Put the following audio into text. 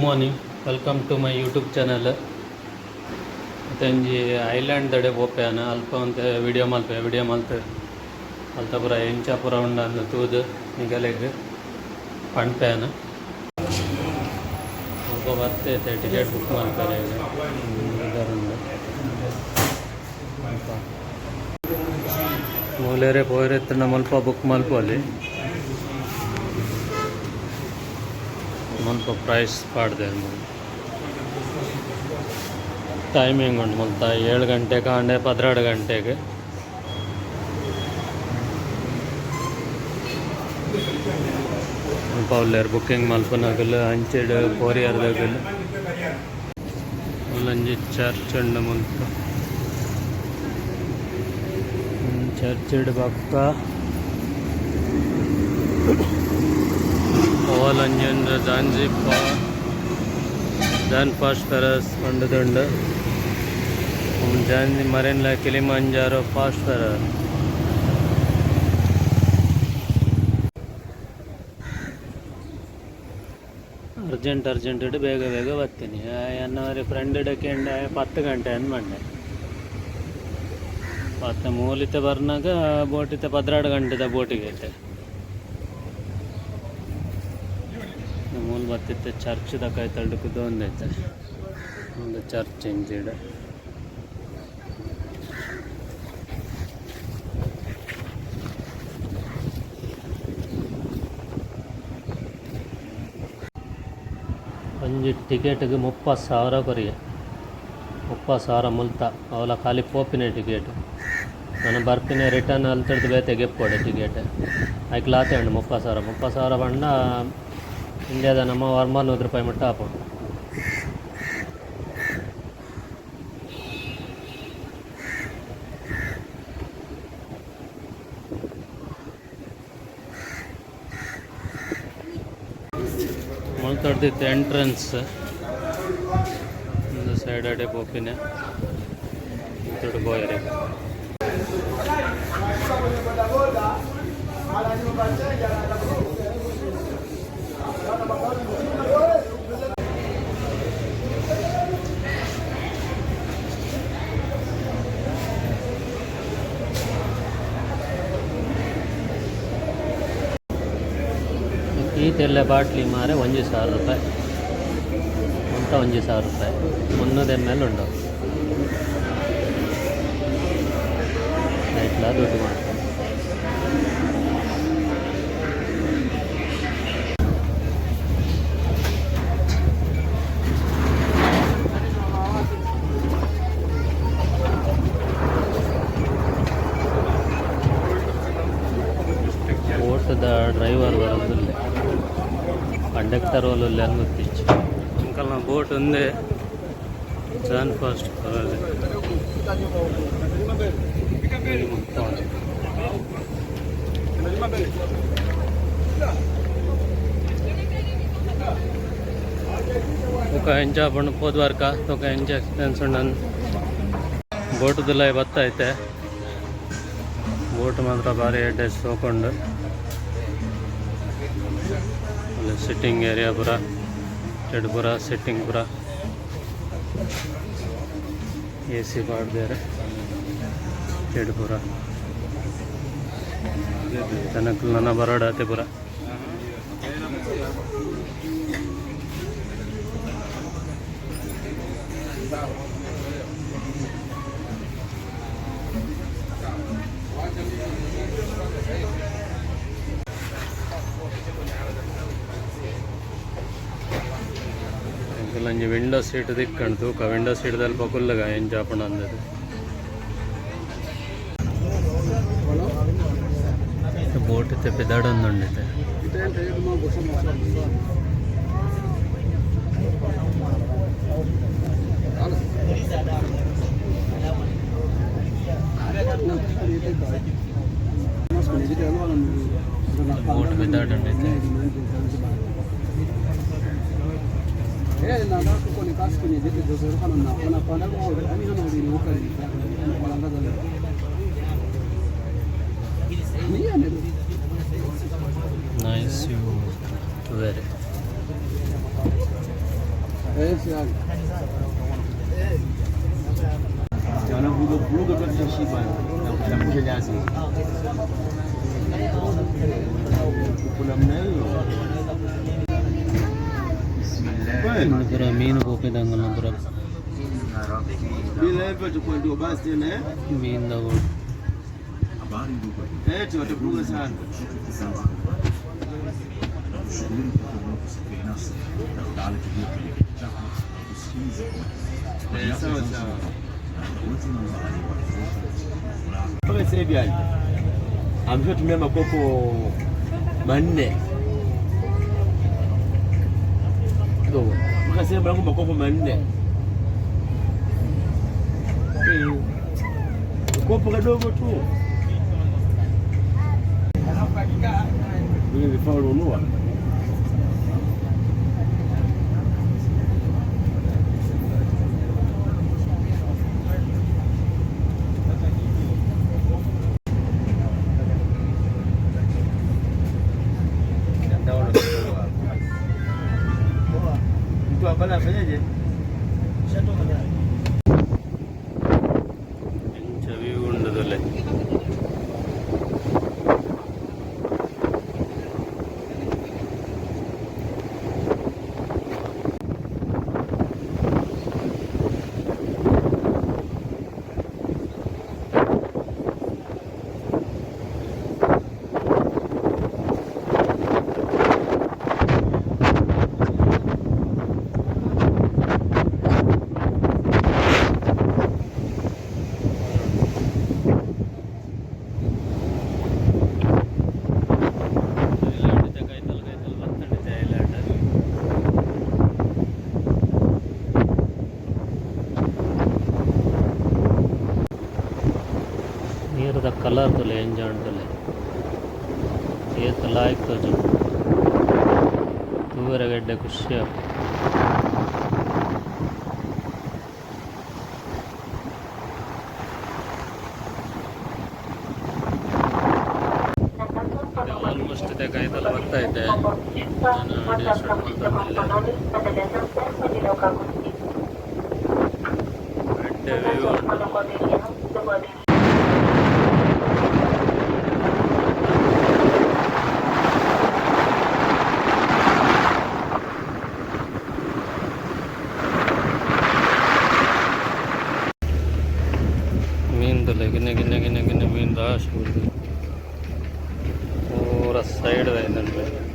Morning, welcome to my YouTube channel. ಇತ್ತೆ island ದಡೆ ಪೋಪೆಯಾನ ಅಲ್ಪ ಒಂತೆ ವಿಡಿಯೋ ಮಲ್ಪೆ, ವಿಡಿಯೋ ಮಲ್ತ್ ಅಲ್ತ ಪೂರ ಎಂಚ ಪೂರ ಉಂಡು ತೂದು ನಿಗಲೆಗ್ ಪನ್ಪೆಯಾನ. ಮುಲ್ಪ ಬತ್ತೆ ಟಿಕೆಟ್ ಬುಕ್ ಮಲ್ಪೆರೆ ಉಂಡು. ಮುಲ್ಪ ಮೂಲೆರೆ ಪೋಯೆರೆ ಇತ್ತ್ಂಡ ಮುಲ್ಪ ಬುಕ್ ಮಲ್ಪೊಲಿ. ಮುಲ್ಪ ಪ್ರೈಸ್ ಪಾಡ್ದೆರ್. ಮೂಲು ಟೈಮಿಂಗ್ ಉಂಡು. ಮುಲ್ತ 7 ಗಂಟೆ ಕಾಂಡೆ 12 ಗಂಟೆಗೆ. ಮುಲ್ಪ ಉಲ್ಲೆರ್ ಬುಕ್ಕಿಂಗ್ ಮಲ್ಪುನಕುಲು, ಅಂಚಿಡ್ ಕೊರಿಯರ್ದಕುಲು. ಮೂಲೊಂಜಿ ಚರ್ಚ್ ಉಂಡು ಮುಲ್ಪ. ಚರ್ಚ್ ಬೊಕ್ಕ ಓಲೊಂಜಿ ಉಂದು ಜಾನ್ಜಿಪಾ ಜಾನ್ ಫಾಸ್ಫರಸ್ ಪಂಡುದುಂಡು. ಜಾನ್ಜಿ ಮರಿನ್ ಕಿಲಿಮಂಜಾರೋ ಫಾಸ್ಫರಸ್. ಅರ್ಜೆಂಟ್ ಅರ್ಜೆಂಟ್ ಬೇಗ ಬೇಗ ಬತ್ತೀನಿ. ಎನ್ನ ಒರಿ ಫ್ರೆಂಡ್ ಕೇಂಡೆ, 10 ಗಂಟೆ ಅಂದ್ ಪಂಡೆ. ಪತ್ತೆ ಮೂಲಿತೆ ಬರ್ನಾಗ ಬೋಟಿತ್ತೆ 12 ಗಂಟೆದ ಬೋಟಿಗೆ ಐತೆ. ಮೂಲು ಬತ್ತಿತ್ತೆ ಚರ್ಚ್ ದ ಕೈತಲ್ಡ್ ಕುದೊಂದೈತೆ. ಒಂದು ಚರ್ಚ್ ಇಂಚಿಡ್. ಒಂಜಿ ಟಿಕೆಟ್ಗ್ 30,000 ಕೊರಿಯೆ, 30,000 ಮುಲ್ತ. ಅವಲ ಖಾಲಿ ಪೋಪಿನ ಟಿಕೆಟ್. ನನ ಬರ್ಪಿನ ರಿಟರ್ನ್ ಅಲ್ತಡ್ದು ಬೇತೆ ಗೆಪ್ಪೊಡೆ ಟಿಕೆಟ್. ಐಕ್ಲ ಆತೆ ಉಂಡು 30,000. 30,000 ಪಂಡ ಇಂಡಿಯಾದ ನಮ್ಮ 900 ರೂಪಾಯಿ ಮುಟ್ಟ ಆಪುಂಡು. ಮುಲ್ತಡ್ದು ಇತ್ತೆ ಎಂಟ್ರೆನ್ಸ್. ಒಂದು ಸೈಡ್ ಅಡೆ ಪೋಪಿನ ದುಡ್ಡು ಪೋಯೆರೆ. ಈತೆಲ್ಲ ಬಾಟ್ಲಿ ಮಾರೆ 1000 ರೂಪಾಯಿ ಅಂತ, 1000 ರೂಪಾಯಿ, 300 ಎಮ್ ಎಲ್ ಉಂಡು. ಐಟ್ಲ ದುಡ್ಡು ಮಾಡ್ತಾರೆ. ಬೋಟದ ಡ್ರೈವರ್ ಬರೋದಿಲ್ಲ, ಕಂಡಕ್ಟರ್ ಒಲ್ಲ ಗೊತ್ತಿಚ್ಚು. ಅಂಕಲ್ನ ಬೋಟ್ ಒಂದೇ ಜಾನ್ ಫಾಸ್ಟ್ ಬರೋದು. ಮೊತ್ತ ಉಂಡು. ಬೊಕ ಎಂಚ ಆಪುಂಡು ಪೋದ್ವಾರ್ಕ ಬೊಕ ಎಂಚ ಎಕ್ಸ್ಪೀರಿಯನ್ಸ್ ಉಂಡು. ಬೋಟುದುಲಾಯಿ ಬತ್ತ ಐತೆ. ಬೋಟ್ ಮಾತ್ರ ಭಾರಿ ಎಡ್ಡೆ ಶೋಕುಂಡು. ಅಲ್ಲಿ ಸಿಟ್ಟಿಂಗ್ ಏರಿಯಾ ಪೂರ ಚೆಡ್ ಪೂರ ಸಿಟ್ಟಿಂಗ್ ಪೂರ ಎ ಸಿ ಪಾಡ್ದೆರ್. ಚೆಡ್ ಪೂರ ಜನಕುಲು ನನ ಬರೋಡಾತೆ ಪೂರ. ಎಂಕುಲೊಂಜಿ ವಿಂಡೋ ಸೀಟ್ ತಿಕ್ಕಂಡು ತೂಕ. ವಿಂಡೋ ಸೀಟ್ ದಲ್ಪ ಕುಲ್ಲುಗ, ಎಂಚ ಆಪುಂಡು ಅಂದದು. ಬೋಟ್ ಇತ್ತೆ ಪಿದಾಡೊಂದುಂಡು ಇತ್ತೆ. ಬೋಟ್ ಪಿದಾಡುಂಡು ಇತ್ತೆ. Nice view, very. Shiba na kushusha nyasi kuna namna hiyo. Kweli. ಪೂರ ಮೀನು ಪೋಪಿದಂಗಲ್ಲ ಪೂರ. Bila hivyo tukua ndio basi tena eh? ಮೀನ್ದ. Eh, tuwatakuruga sana. Eh, sawa sawa. Mpaka sasa hivi yani ameshatumia makopo 4. Mpaka sasa hivi mwanangu makopo 4. Eh, kopo kadogo tu. Vile vifaa ulinunua. Mtu ambaye afanyaje? ಎಂಚ view ಉಂಡುದಲ್ಲೇ. Island ಕೈತಲ್ ಕೈತಲ್ ಬತ್ತಂಡಿದೆ island. ನೀರುದ colour ತುಲೆ ಎಂಜ ಉಂಡುಲೆ, ಏತ್ ಲಾಯ್ಕ್ ತೋಜುಂಡು. ತೂವರೆಗ್ ಎಡ್ಡೆ ಖುಷಿ ಆಪುಂಡು. ಆಲ್ಮೋಸ್ಟ್ ಇದೆ ಕೈತಲ್ ಬರ್ತಾ ಇದ್ದೆ ನಾನು. ವಿಡಿಯೋ ಶೂಟ್ ಮಲ್ತೊಂದಿಲ್ಲೆ. ಎಡ್ಡೆ ವ್ಯೂ ಉಂಡು. ಮೀನ್ದುಲ್ಲೆ ಗಿನ್ನೆ ಗಿನ್ನೆ ಗಿನ್ನೆ ಗಿನ್ನೆ ಮೀನ್ ರಾಶಿ ಉಂಡು. ಪೂರ ಸೈಡ್ ದ.